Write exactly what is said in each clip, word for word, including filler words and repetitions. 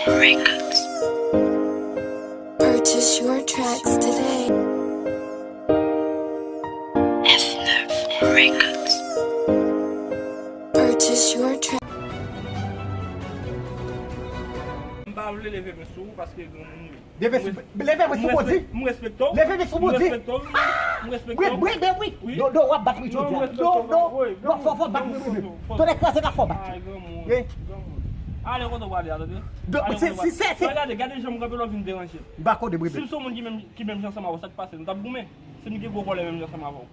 Records. Purchase your tracks today. F nèf Records. Purchase your tracks. M pa vle leve men sou ou paske granmoun ou ye. Leve sou, leve men sou Bondye. M respekte w. Leve men sou Bondye. M respekte w. M respekte w. Wi, wi, wi. Non, non, w ap bat mwen jodi a. Non, non, w ap fò, fò bat mwen, mwen. Tonnè kraze ka fò bat. Ay, granmoun. Granmoun. Ale kote w prale a, tande. Ale kote w prale. Gade, gade jan m kanpe la, w vin deranje. M pa konnen, mwen. Si m se yon moun ki menm, ki menm jan ansanm avè w, sa k pase? Nou t ap goumen. Si m gen gwo kòlè menm jan ansanm avè w.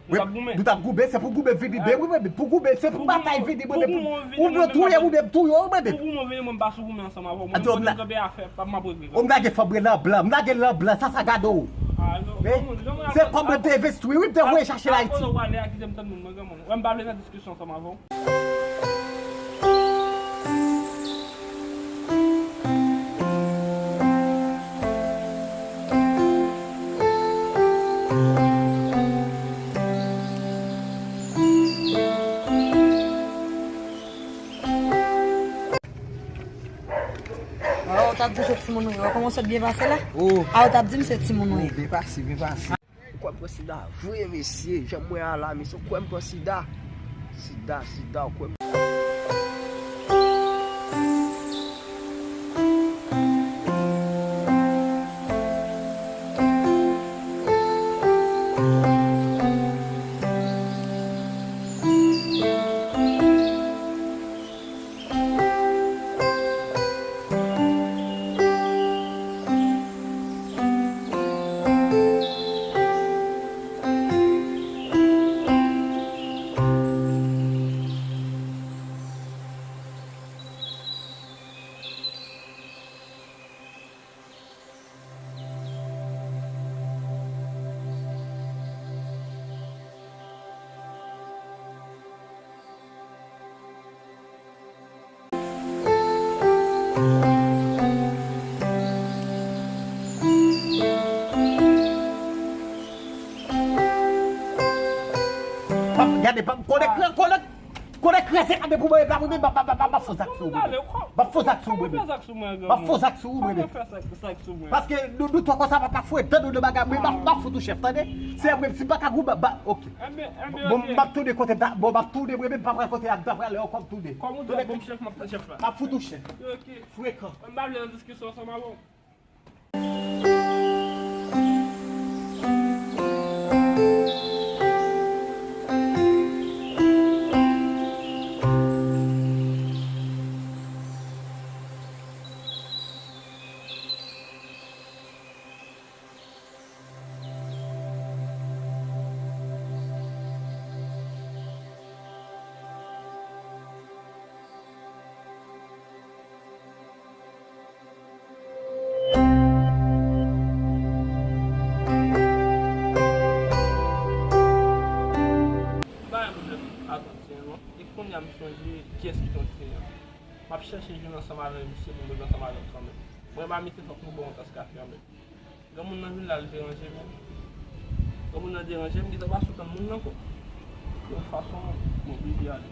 Nou t ap goumen. Nou t ap goumen, se pou goumen vin rive, wi, mwen menm. Pou goumen, se pou batay vin rive, mwen menm. Ou vle touye, ou menm touye, mwen menm. Pou goumen vin, mwen pa sou goumen ansanm avè w. Mwen menm kanpe afè, pa m ap regle. M lage fanm mwen nan blan, m lage nan blan, sa sa gade w. Se kòm mwen te envesti, wi, m te voye chache l Ayiti. Kote w prale a, kite m tann moun, mwen granmoun. Wè, m pa vle nan diskisyon ansanm avè w. Ah, ou t ap di se timoun ou ye. Wè kòman w sot byen pase la? Oh. Ah, ou t ap di m se timoun ou ye. Oh, byen pase, byen pase. Ou kwè m pran sida vre, mesye? Jan m wè a la, mesye, ou kwè m pran sida? Sida, sida, ou kwè m Gade, pa m konnen, konnen, konnen kraze kanpe pou mwen, pa mwen menm, m ap fè zak sou ou, mwen menm. M ap fè zak sou ou, mwen menm. M ap fè zak sou ou, mwen menm. Paske nou, nou twò konsa, m ap fouye tande nou nan bagay, mwen, m ap, m ap fout ou chèf, tande? Se mwen menm, si m pa ka goumen, ba, ok. Bon, m ap tounen kote m ta, bon, m ap tounen, mwen menm, m pa pral kote a, m ta prale ankò, m tounen. Kòm ou di w ap ban m chèf, m ap pran chèf la. M ap fout ou chèf. Ok. Frekan. M pa vle nan diskisyon ansanm avè w. M pa gen pwoblèm ak Ayisyen an non. E kounye a m sonje kiyès ki te Ayisyen an. M ap chèche jwenn ansanm avè misye pou m rive ansanm avè l kanmenm. Mwen, m a misye fòk nou bwè yon tas kafe anmenm. Granmoun nan vin la, l deranje m. Granmoun nan deranje m, gentan pa sou tann moun nan ankò. Yon fason, m oblije ale.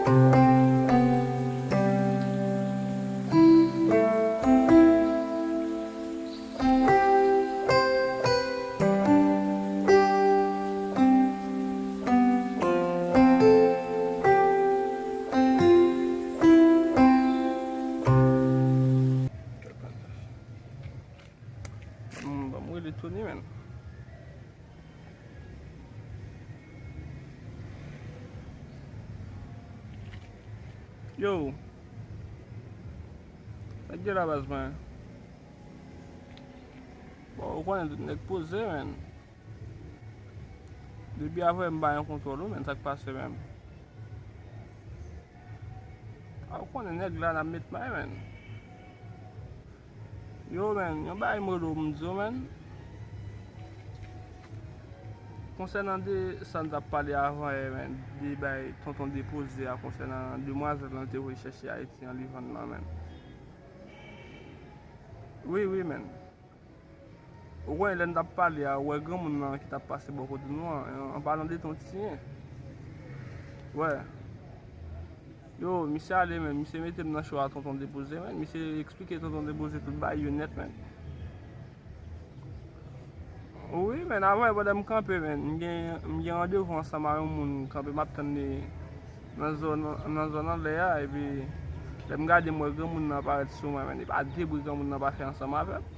Hmm, ban m rele Tony, man. Yo. Sa k gen la, baz mwen? Bon, ou konnen tout nèg poze, man. Depi avè m pa gen kontwòl, wi, man, sa k pase, man? A, ou konnen nèg la n ap met may, man. Yo, man, yon bagay m rele w m di w, man. Konsènan de sa n t ap pale avan yè, man, de bay tonton depoze a, konsènan demwazèl lan te voye chèche Ayiti an, li vann lan, man. Wi, wi, man. Ou konnen lè n t ap pale a, ou wè granmoun nan ki t ap pase bò kote nou an, an palan de Ton Tiyen. Wè. Yo, misye ale, men misye mete m nan cho a tonton depoze, men misye eksplike tonton depoze tout bagay yo nèt, men. Wi, men avan, pandan m kanpe, men, m gen, m gen randevou ansanm a yon moun kanpe, m ap tann li nan zòn, nan zòn anlè a, epi lè m gade, m wè granmoun nan parèt sou mwen, men, e pa de bri granmoun nan pa fè ansanm avè m.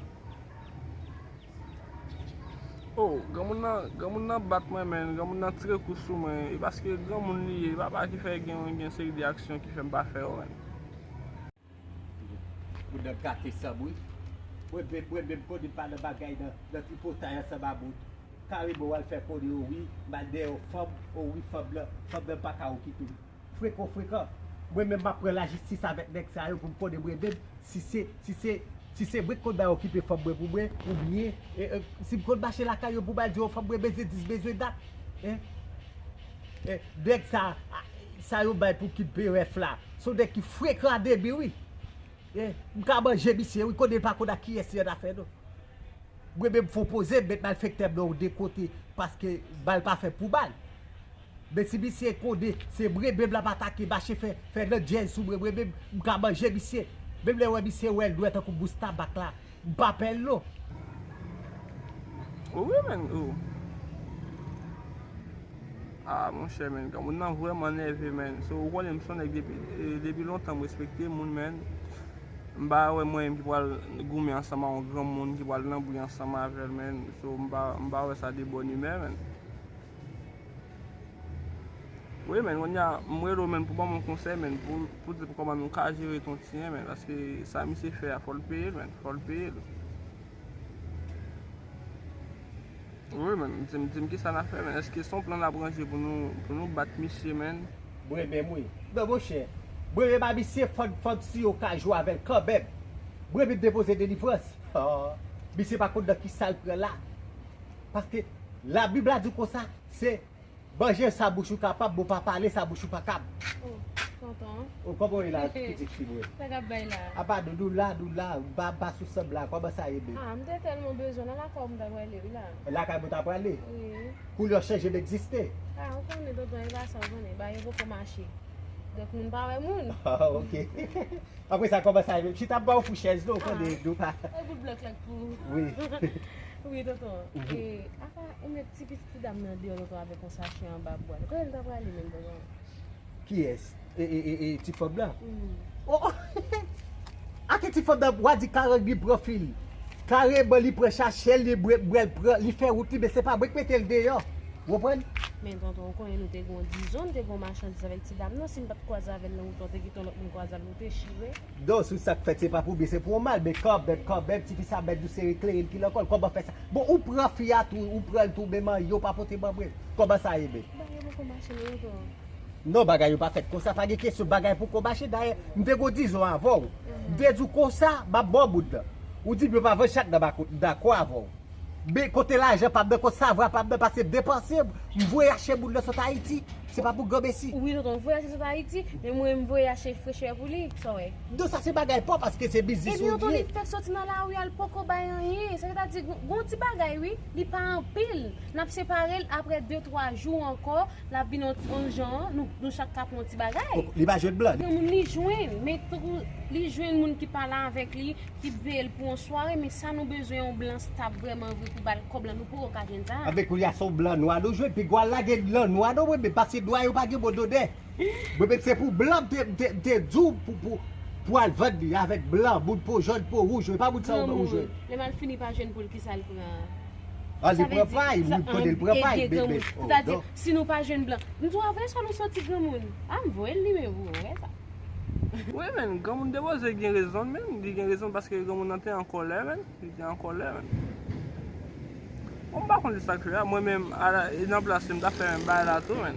Oh, granmoun nan, granmoun nan bat mwen, men, granmoun nan tire kou sou mwen, e paske granmoun li ye, e papa ki fè gen, gen seri de aksyon ki fè m pa fè yo, men. Moun nan gate sanm wi. Mwen menm, mwen menm konnen m pa nan bagay nan, nan tripotay ansanm a moun. Kare bon w al fè konnen o wi, m al dèyè yon fanm, o wi fanm nan, fanm nan pa ka okipe m. Frekan, frekan. Mwen menm m ap pran lajistis avèk nèg sa yo pou m konnen mwen menm si se, si se, si se mwen k konn bay okipe fanm mwen pou mwen, oubyen, e, e, si m konn mache lakay yo pou m al di yo fanm mwen bezwen dis, bezwen dat. Hein? Eh, nèg sa, sa yo bay pou kidnapè rèf la. Se yon nèg ki frekan a demi, wi. Eh, m ka manje misye, wi, konnen l pa konn ak kiyès li annafè, non. Mwen menm fò poze, m met malfektè m nan yon de kote, paske bal pa fè pou bal. Men si misye konnen, se mwen menm l ap atake, mache fè, fè landjèz sou mwen, mwen menm, m ka manje misye. Menm lè w wè misye wè l dwèt tankou bous tabak la, m pa pè l, non. Wi, men, oh. Ah, monchè, men, granmoun nan vrèman nève, men. So, ou konnen m se yon nèg depi, eh, depi lontan, m respekte moun, men. M pa wè mwen menm ki pral goumen ansanm a yon granmoun, ki pral nan bri ansanm avè l, men. So, m pa, m pa wè sa de bòn imè, men. Wi, men, kounye a, m rele w, men, pou ban m yon konsèy, men, pou, pou di m kòman nou ka jere Ton Tiyen, men, paske sa misye fè a, fò l peye l, men, fò l peye l. Wi, men, di m, di m kisa n a fè, men. Èske se yon plan n ap ranje pou nou, pou nou bat misye, men? Mwen menm, wi. Non, monchè. Mwen menm a misye, fò, fò m si yo ka jwe avè l kanmenm. Mwen menm depoze delivrans. Oh, misye pa konn nan kisa l pran la. Paske Labib la di konsa, se manje sa bouch ou kapab, men w pa pale sa bouch ou pa kab. Oh, tonton. Oh, kòman w ye la, pitit fi mwen? Sa k ap bay la? Apa, nou, nou la, nou la, m pa, m pa sou sèm la, kòman sa ye, bebe? Ah, m te tèlman bezwen nan lakay w, m ta prale wi la. Lakay mwen ta prale? Wi. Koulè w chanje, m egziste. Ah, ou konnen, tonton, e pa sa, ou konnen, bagay yo poko mache. Donk, moun pa wè moun. Ah, ok. Apre sa, kòman sa ye, bebe? Chita, m ba w fou chèz, non, ou konnen, nou pa. E bout blòk la k pou ou. Wi. Wi, tonton. Mhm. E, apa, ou met ti pitit ti dam nan deyò, tonton, avèk yon sachè anba bwa l. Kote l ta prale menm, tonton? Kiyès? E, e, e, e, ti fanm nan? Mm. Oh, oh. Ake ti fanm nan, w a di karanm li pran fil. Kareman li pran sachè l, li bwè, bwè l pran, li fè wout li, men se pa mwen k mete l deyò. Ou konprann? Men tonton, ou konnen nou te gen yon dizon, nou te gen yon machandiz avèk ti dam nan, si m pa t kwaze avè l nan wout lan, te gen yon lòt moun kwaze avè l, nou te chire. Non, sou sa k fèt, se pa pou byen, se pou yon mal, men kanmenm, kanmenm, tifi sa mèt di w se kleren ki nan kò l, kòman fè sa? Bon, ou pran fi a tou, ou pran l tou, men manyen w pa pote ban mwen. Kòman sa ye, men? Bagay yo poko mache, non, tonton. Non, bagay yo pa fèt konsa, pa gen kesyon bagay poko mache, dayè, m te gon dizon avè w. Mhm. M te di w konsa, m ap ba w bout dan. Ou di m yo pa vann chat nan ba kout, m dakò avè w. Men kote lajan pa m nan, kote savwa pa m nan, pase m depanse, M voye achte boul nan sot Ayiti, se pa pou granmesi. Wi, tonton, m voye achte sot Ayiti, men mwen m voye achte frechè pou li, sa w wè. Don sa se bagay pa w paske se biznis ou li ye. Epi tonton, li fèk soti nan lari a, l poko bay anyen. Sa vle di, gon ti bagay wi, li pa anpil. N ap separe l apre de twa jou ankò, l ap vin yon jan, nou, nou chak ka pran yon ti bagay. Li pa jwenn blan. Granmoun li jwenn, men tankou li jwenn moun ki pale avèk li, ki veye l pou yon sware, men sa nou bezwen yon blan stab vrèman vre pou ba l kòb lan, nou poko ka jwenn sa. Avèk ou ya se yon blan nwa nou jwenn, pi gwa lage blan nwa non mwen menm, paske nwa yo pa gen bon odè. Mwen menm se pou blan m te, m te, m te di w pou, pou, pou al vann li avèk blan, bout po jòn, po wouj, e pa bout sa ou jwenn. Lè mal fini pa jwenn poul kisa l pran. Ah, li pran pay, wi, kote l pran pay, bebe. Sètadi, si nou pa jwenn blan. M di w avè sa nou soti granmoun. Ah, m voye l li menm pou ou, wè sa. Wi men, granmoun depoze gen rezon l men, li gen rezon l paske granmoun nan te an kòlè men, li te an kòlè men. Bon, m pa konn se sa k fè a, mwen menm, ala, e nan plas li, m t ap fè menm bagay la tou men.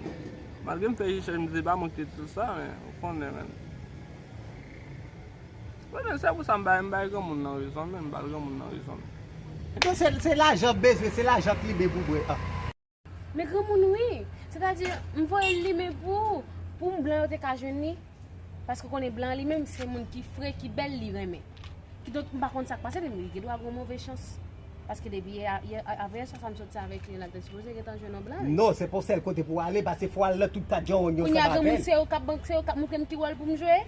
Malgre m fè jijaj, m di pa mwen ki te di l sa men, ou konnen men. Wi men, se pou sa m bay, m bay granmoun nan rezon l men, m ba l granmoun nan rezon l. Bon, se, se lajan m bezwen, se lajan k limen pou mwen an. Men granmoun wi, sètadi m voye l limen pou, pou m blan yo te ka jwenn li. Paske w konnen blan li menm se moun ki fre, ki bèl li renmen. Kidonk m pa konn sa k pase, men li gen dwa gen yon move chans. Paske depi yè, yè, avèyè swa sa m soti avèk li, l te sipoze gentan jwenn yon blan wi. Non, se pa yon sèl kote pou w ale, paske fò w al nan tout ta djawonn yo ansanm avè l. Kounye a granmoun se yo k ap, se yo k ap montre m ki wòl pou m jwe.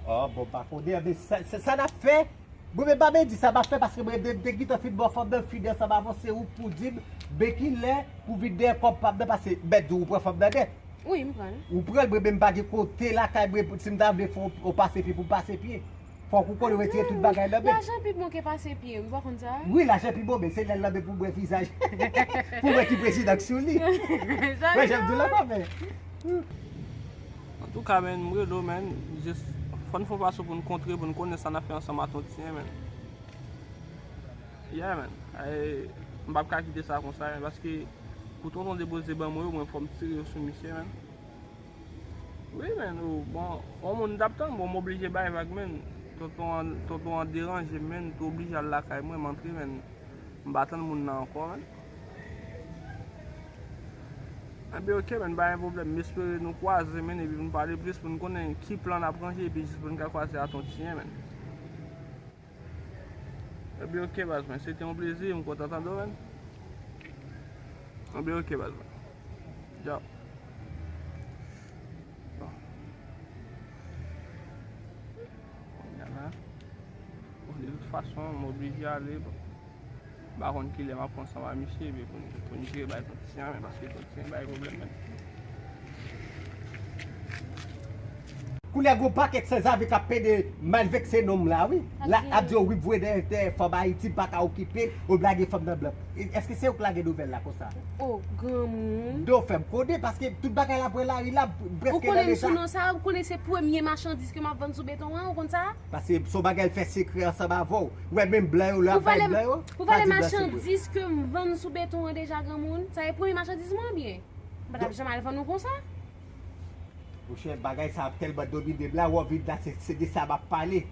Ah, bon, pa konnen, men sa, sa, sa n ap fè. Mwen menm pa mwen di sa m ap fè paske mwen menm m te gentan fin ba w fanm nan fini ansanm avè w, se ou k pou di m men kilè pou vin dèyè kòb pa m nan paske m mèt di w ou pran fanm nan nèt. Wi, m pran l. Ou pran l, mwen menm m pa gen kote lakay mwen si m ta vle fè w pase pye pou m pase pye. Fòk ou konnen w retire tout bagay nan men. Lajan pi bon ke pase pye, wi, ou pa konn sa? Wi, lajan pi bon, men se lè l nan men pou m wè vizaj. Pou m wè ki prezidan k sou li. Wè jan m di w la pa men. Antouka, menn, m rele w, menn. Jis, fò n fè yon fason pou n kontre, pou n konnen sa n ap fè ansanm a Tontiyen, menn. Yeah, menn. Ay, m p ap ka kite sa konsa, menn, paske pou tonton depoze ban mwen yo, mwen fò m tire yo sou misye, menn. Wi, menn, ou, bon, yon moun t ap tann, bon, m oblije bay vag, menn. Tonton an, tonton an deranje m, menn, m te oblije al lakay mwen, m antre, menn. M pa tann moun nan ankò, menn. Enben, oke, menn, pa gen pwoblèm. M espere nou kwaze, menn, epi pou n pale plis, pou n konnen ki plan n ap ranje, epi jis pou n ka kwaze a Tontiyen, menn. Enben, oke, baz, mwen. Se te yon plezi, m kontan tande w, menn. Enben, oke, baz, mwen. Ciao. Bon. Kounye a la. Bon, de tout fason, m oblije ale, bon. M pa konn kilè m ap pran ansanm a misye, epi pou n, pou n jere bay Tontiyen, men paske Tontiyen bay pwoblèm, men. Kounye a gon pakèt sanzave k ap pede mal vekse nonm la, wi. La, ap di yo, wi, voye dèyè, dèyè fanm Ayiti, m pa ka okipe l, ou lage fanm nan blan. E, èske se ou k lage nouvèl la konsa? O, granmoun. Don fè m konnen, paske tout bagay la pran lari la, preske nan leta. Ou konnen m sou non sa, ou konnen se premye machandiz ke m ap vann sou beton an, ou konn sa? Paske se yon bagay l fè sekrè ansanm avè w. Ou wè menm blan yo, lè w ap bay blan yo, pa di blan se mwen. Pou valè machandiz ke m vann sou beton an deja, granmoun, sa e premye machandiz mwen oubyen? M pa t ap janm al vann ou konsa. Monchè, bagay sa ap tèlman domine m la, w anvi la, se, se de sa m ap pale.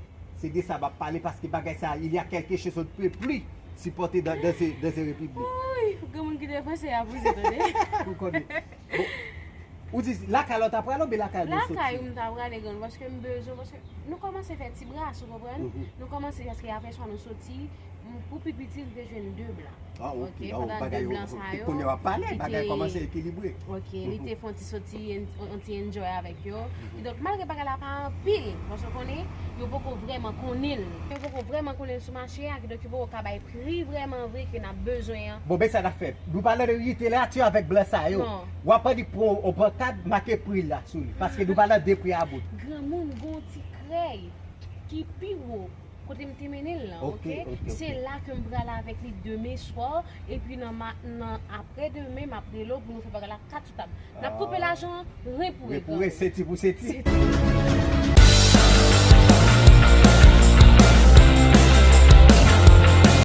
Se de sa m ap pale, paske bagay sa, il y a quelque chose on ne peut plus supporter dans, dans ce, dans ce république. Woy, granmoun kite franse a poze, tande. Ou konnen. Bon, ou di, lakay la w ta prale oubyen lakay nou soti? Lakay ou m ta prale, granmoun, paske m bezwen, paske nou kòmanse fè ti bras, ou konprann? Nou kòmanse, paske apre swa nou soti, m, pou pi piti, m te jwenn de blan. Ah, ok. Pandan de blan sa yo, kounye a w ap pale, bagay kòmanse ekilibre. Ok, li te fè yon ti soti, yon ti enjoy avèk yo. Kidonk, malgre bagay la pa anpil, paske w konnen, yo poko vrèman konnen l. Yo poko vrèman konnen l sou mache a, kidonk yo poko ka bay pri vrèman vre ke n ap bezwen an. Bon, men sa n ap fè. Nou pa nan literati avèk blan sa yo. Non. W ap annik pran yon pankad, make pri la sou li. Paske nou pa nan de pri a bout. Granmoun, gon ti krèy ki pi wo. Kote m te mennen l lan, ok? Se la ke m prale avèk li demen swa, epi nan, nan apre demen, m ap rele w pou nou fè bagay la kat sou tab. N ap koupe lajan an, ren pou ren. Ren pou ren, senti pou senti.